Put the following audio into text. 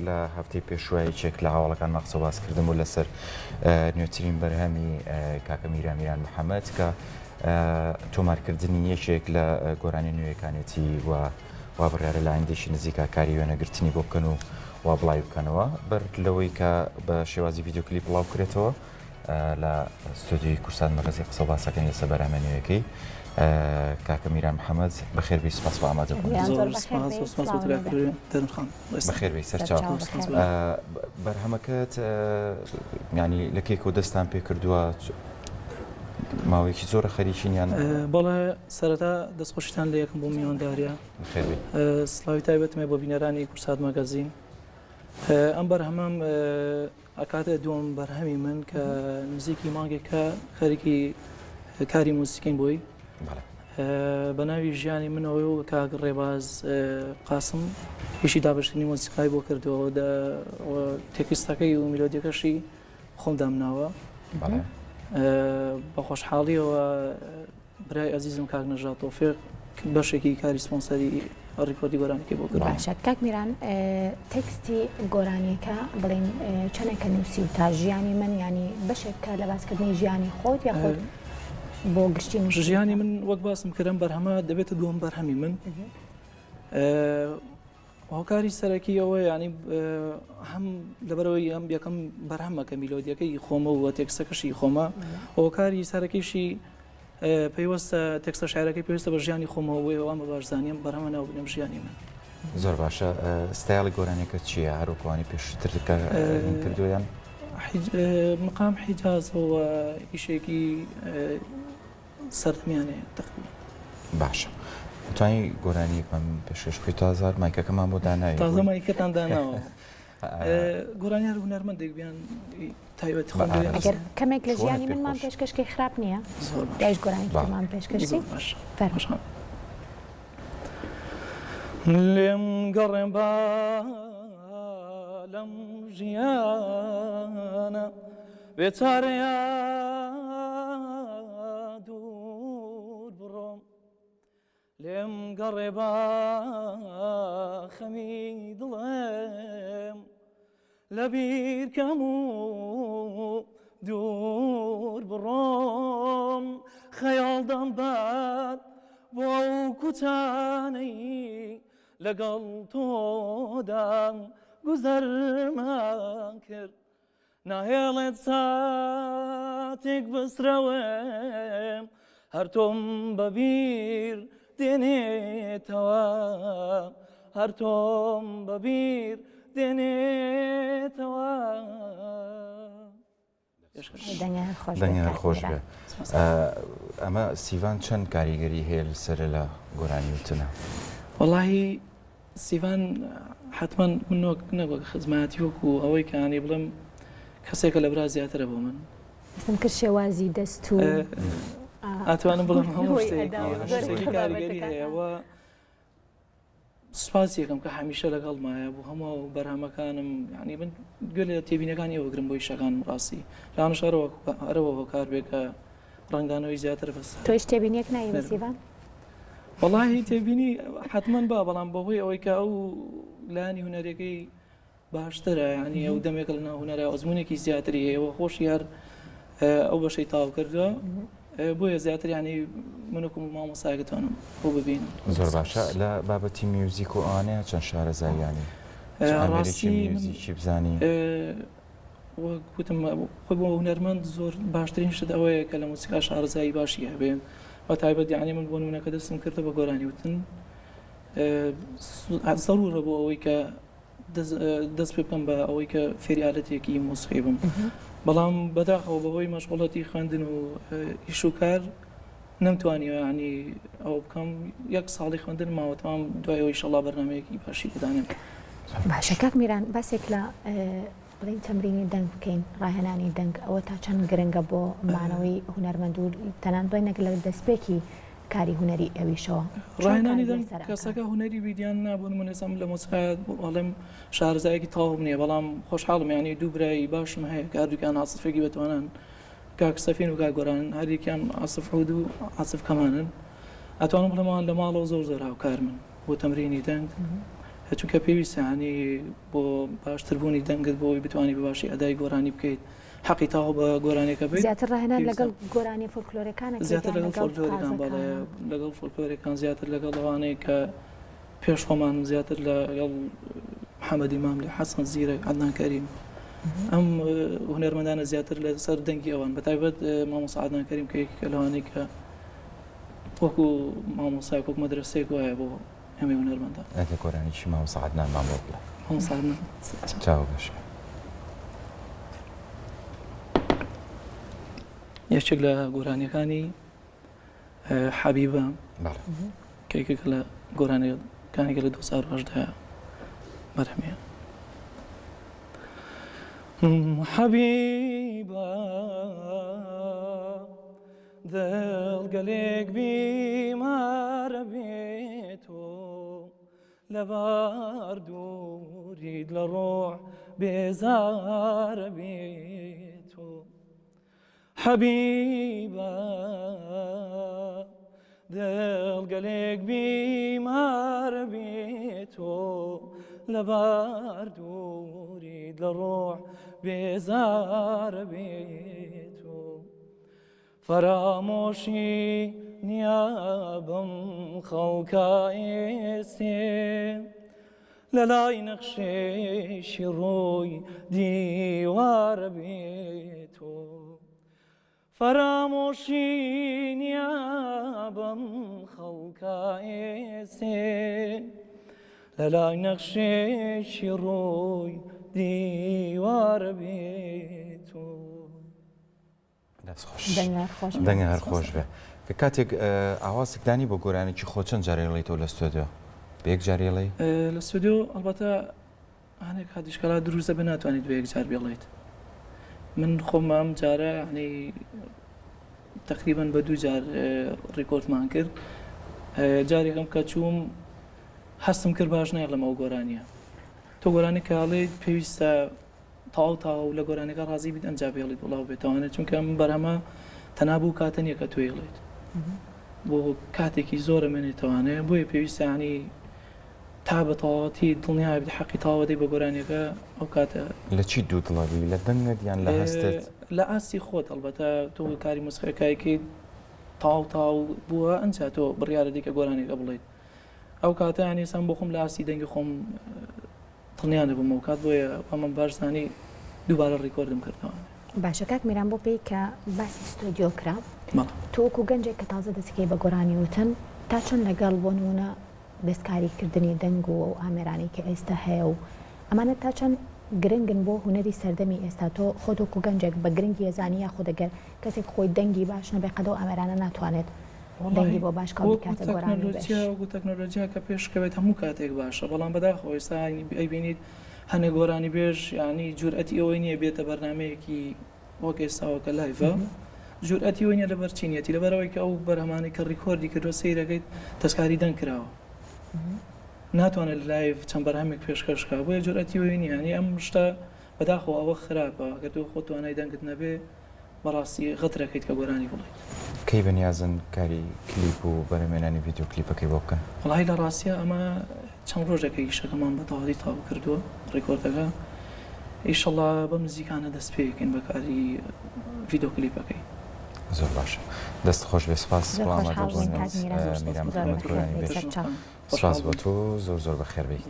لە هەفتەی پێشوە یەکێک لە هاوڵەکانمان قسە باس کردم و لەسەر نوێترین بەرهەمی کاکە میران میران محەممەد کە تۆمارکردنی یەکێک لە گۆرانی نوێیەکانێتی و وا بڕیارە لە ئایندێکی نزیکا کاری وێنەگرتنی بۆ بکەن و وا بڵاوی بکەنەوە بەر لەوەی کە بە شێوازی ڤیدیۆ کلیپ بڵاو کرێتەوە لە ستۆدیۆی کورسات مەگەزی قسە باسەکەن لەسەر بەرهەمە نوێیەکەی کاکە میران محەممەد بەخێربێی سپاس بۆ ئامادەبوون. زۆر سپاس و سپاس بۆ دەرخان. بەخێربێی سەرچاو. بەرهەمەکەت یانی لە کەیکەوە دەستان پێ کردووە ماوەیەکی زۆرە خەریکین یان؟ بەڵێ سەرەتا دەستخۆشیتان لێ یەکەم بۆ میوانداریە. بەخێربێی. سڵاوی تایبەتم هەیە بۆ بینەرانی کورسات مەگەزین. ئەم بەرهەمەم ئەکاتە دووەم بەرهەمی من کە نزیکی مانگێکە خەریکی کاری موسیقین بۆی بە ناوی ژیانی منەوە و کاک ڕێباز قاسم ئیشی دابشکردنی مۆسیقای بۆ کردەوە تێکستەکەی و میلۆدیەکەشی خۆم دامناوە بە خۆشحاڵیەوە برای ئەزیزم کاک نەژاد تۆفیق بەشێکی کاری سپۆنسەری ڕیکۆردی گۆرانیەکەی بۆ کردووە. باشە کاک میران تێکستی گۆرانیەکە بڵێین چەنێکە نووسیوتە ژیانی من یانی بەشێکە لە باسکردنی ژیانی خۆت یاخود بۆ گشتی نووسیوتە؟ ژیانی من وەک باسم کرد ئەم بەرهەمە دەبێتە دووەم بەرهەمی من. هۆکاری سەرەکی ئەوەیە یانی هەم لەبەرەوەی ئەم یەکەم بەرهەمە کە میلۆدیەکەی خۆمە و تێکستەکەشی خۆمە هۆکاری سەرەکیشی پەیوەستە تێکستە شعرەکەی پێویستە بە ژیانی خۆمەوە بۆیە وام بە باش زانیم بەرهەمە ناو بنێم ژیانی من. زۆر باشە ستایڵی گۆرانیەکە چییە هەروەکوانی پێشتر کە کردویان؟ مقام حیجازەوە ئیشێکی سەردەمیانەیە تەقریبا. باشە توانی گۆرانیەکمان پێشکەش بکەیت تازە مایکەکەمان بۆ داناوی تازە مایکەتان داناوە گۆرانی هەر هونەرمەندێک بیان تایبەت خۆم ئەگەر کەمێک لە ژیانی منمان پێشکەشکەی خراپ نییە دایش گۆرانیمان پێشکەشی فەرموو. لێم گەڕێم با لەم ژیانە بێچارەیا دوور بڕۆم لێم گەڕێ با خەمی دڵێم لەبیر کەم و دوور بڕۆم خەیاڵ دەمبات بۆ ئەو کوچانەی لەگەڵ تۆدا گوزەرمان کرد ناهێڵێت ساتێک بسرەوێم هەر تۆم بەبیر دێنێتەوە هەر تۆم بەبیر دێنێتەوە. دەنگیان خۆش بێ ئەمە سیڤان چەند کاریگەری هەیە لەسەر لە گۆرانی وتنە؟ وەڵاهی سیڤان حتمما من وەک نەک وەک خزمایەتی وەکو ئەوەی کە ینی بڵێم کەسێکە لە برا زیاترە بۆ من. هەستم کرد شێوازی دەست و ئەتوانم بڵێم هەموو شتێکی کاریگەری هەیە و سوپاسی یەکەم کە هەمیشە لەگەڵمایە بۆ هەموو بەرهەمەکانم یعنی من گوێ لە تێبینەکانی ئەوە گرم بۆ ئیشەکانم ڕاستی لەوانەش هەرەوە هەرەوە هۆکار بێ کە ڕەنگدانەوەی زیاتر بەس تۆیش تێبینیەک نایی بە سیڤان؟ وەڵاهی تێبینی حەتمەن با بەڵام بەهۆی ئەوەی کە ئەو لایەنی هونەریەکەی باشترە یعنی ئەو دەمێکە لە ناو هونەرە ئەزمونێکی زیاتری هەیە و خۆشی هەر ئەو بەشەی تاو کردووە بۆیە زیاتر ینی منکم و مامۆسایەکەتوانم بۆ ببینم زۆر باشە لە بابەتی میوزیک و ئەوانەیە چەند شارەزاییانی ڕاستی میوزیکی بزانی وەک وتم خۆی بۆ هونەرمەند زۆر باشترین شت ئەوەیە کە لە مۆسیقا شارەزایی باشی هەبێ بە تایبەت یعنی من بۆ نمونە کە دەستم کردە بە گۆرانی وتن زەرورە بۆ ئەوەی کە دەست پێ بکەم بە ئەوەی کە فێری ئالەتێکی مۆسیقی بم بەڵام بەداخەوە بەهۆی مەشغوڵەتی خوێندن و ئیش و کار نەمتوانیوە یعنی ئەوە بکەم یەک ساڵی خوێندن ماوە تەمام دوای ئەوەی ئیشەڵا بەرنامەیەکی باشی بۆ دانێم. باشە کاک میران باسێک لە بڵێین تەمرینی دەنگ بکەین ڕاهێنانی دەنگ ئەوە تا چەند گرنگە بۆ مانەوەی هونەرمەند و تەنان بڵێین نەک لە دەستپێکی کاری هونەری ئەویشەوە ڕاهێنانی دەنگ کەسەکە هونەری بیت یان نا بۆ نمونە ئێستا من لە مۆسیقا ئەڵێم شارەزایەکی تەواوم نییە بەڵام خۆشحاڵم یانی دوو برای باشم هەیە کە هەردووکیان عاسفێکی بەتوانان کاک سەفین و کاک گۆران هەریەکیان عاسف عود و عاسف کەمانن ئەتوانم بڵێم ئەوان لە ماڵەوە زۆر زۆر هاوکارمن بۆ تەمرینی دەنگ. چونکە پێویستە ینی بۆ باشتربوونی دەنگت بۆی بتوانانی بە باشی ئەدای گۆرانی بکەیت حەقی تاو بە گۆرانیەکە بێت زیاتر ڕاهێنان لەگەڵ گۆرانی فۆلکلۆرەکان زیاتر لەگەڵ فۆلکلۆرەکان بەڵێ لەگەڵ فۆلکلۆرەکان زیاتر لەگەڵ ئەوانەی کە پێش خۆمان زیاتر لەگەڵ محەممەدی ماملی حەسەن زیرەک عەدنان کەریم ئەم هونەرمەندانە زیاتر لەسەر دەنگی ئەوان بەتایبەت مامۆستا عەدنان کەریم کە یەکێکە لەوانەی کە وەکو مامۆستایەک وەک مەدرەسەیەک وایە بۆ ئێمەی هونەرمەندان. ئەگە گۆرانیی مامۆستا عەدنانمان بۆ بڵێ. مامۆستا عەدنان. چاو گەش بێ. یەکێک لە گۆرانیەکانی حەبیبە کە یەکێکە لە گۆرانیەکانی کە لە 2018 بەرهەمیە. حەبیبە دڵ گەلێک بیمارە بێ تۆ لەبار دووریت لە ڕۆح بێزارە بێ تۆ حەبیبە دڵ گەلێک بیمارە بێ تۆ لەبار دووریت لە ڕۆح بێزارە بێ تۆ فەرامۆشی نییە بەم خەڵکە ئێستێ لە لای نەخشێشی ڕووی دیوارە بێ تۆ فەرامۆشی نییە بەم خەڵکە ئێستێ لە لای نەخشێکی ڕووی دیوارە بێ تۆ. دەست خۆش دەنگە هەر خۆش بێ کە کاتێک ئاوازێک دانی بۆ گۆرانێکی خۆ چەند جارێ ڵیتەوە لە ستۆدیۆ بە یەک جارێ ڵێ لە ستۆدیۆ ئەڵبەتە هەنێک کاتیشکەلا دروست دەبێت ناتوانیت بە یەک جار بێڵیت من خۆم ئەم جارە ینی تقریبا بە دوو جار ڕیکۆردمان کرد جارێکم کە چووم هەستم کرد باش نایڵم ئەو گۆرانیە تۆ گۆرانی کاڵێ پێویستە تەواو تەواو لە گۆرانیەکە ڕازی بیت ئەنجا بێڵیت بڵاو بێتەوانێ چونکە ئەم بەرهەمە تەنها بۆ کاتە نییە کە تۆ ئەیڵێیت بۆ کاتێکی زۆرە مێنێتەوانێ بۆیە پێویستە ینی تا بە تەواوەتی دڵنیا بیت حەقی تەواوەتی بە گۆرانیەکە ئەو کاتە لە چی دوو دڵەبی لە دەنگت یان لە هەستت؟ لە ئاستی خۆت ئەڵبەتە تۆ کاری مۆسیقاکەیت تەواو تەواو بووە ئەنجا تۆ بڕیارە دیکە گۆرانیەکە بڵێیت ئەو کاتە یانی ئێستا بۆ خۆم لە ئاستی دەنگی خۆم دڵنیا نەبووم ئەوکات بۆیە وامم باش زانی دووبارە ڕیکۆردم کردەوە. باشە کاک میران بۆ پێی کە باسی ستۆدیۆ کرا تۆ وەکو گەنجێک کە تازە دەستەکەی بە گۆرانی وتن تا چەند لەگەڵ بۆ نمونە دەستکاری کردنی دەنگ و ئەو ئامێرانەی کە ئێستا هەیە و ئەمانە تا چەند گرنگن بۆ هونەری سەردەمی ئێستا تۆ خۆت وەکو گەنجێک بە گرنگی ئەزانی یاخود ئەگەر کەسێک خۆی دەنگی باش نەبێ قەد ئەو ئامێرانە ناتوانێت دەنگی بۆ باش کەڵ بیکاتە گۆرانی بێژ. وەکو تەکنۆلۆجیا کە پێش کەوێت هەموو کاتێک باشە بەڵام بەداخەوە ئێستا ئەیبینیت هەنێ گۆرانی بێژ یانی جورئەتی ئەوەی نییە بێتە بەرنمەیەکی وەک ئێستاوە کە live ە جورئەتی ئەوەی نییە لەبەر چینیەتی لەبەرەوەی کە ئەو بەرهەمانەی کە ڕیکۆردی کردووە سەیرەکەیت دەستکاری دەنگ کراوە ناتوانێت لە live چەند بەرهەمێک پێشکەش کا بۆیە جورئەتی ئەوەی نییە یانی ئەم شتە بەداخەوە ئەوە خراپە گەر تۆ خۆت توانای دەنگت نەبێ بەڕاستی غەدرەکەیت کە گۆرانی بڵێیت. کەی بەنیازن کاری کلیپ و بەرهەمێنانی ڤیدیۆ کلیپەکەی بۆ بکەن؟ وەڵاهی لە ڕاستیا ئەمە چەند ڕۆژێکە ئیشەکەمان بە تەواوی تەواو کردووە ڕیکۆردەکە ئیشەڵا بەم نزیکانە دەست پێکەین بە کاری ڤیدیۆ کلیپەکەی. زۆر باشە دەست خۆش بێ سپاس زۆر بۆ خۆشحاڵ بووین ئامادەبوونت کاک میران میران زۆر محەمەد بەخێر گۆرانی بێی بێژ سەرچاو. سپاس بۆ تۆ زۆر زۆر بەخێر بێی.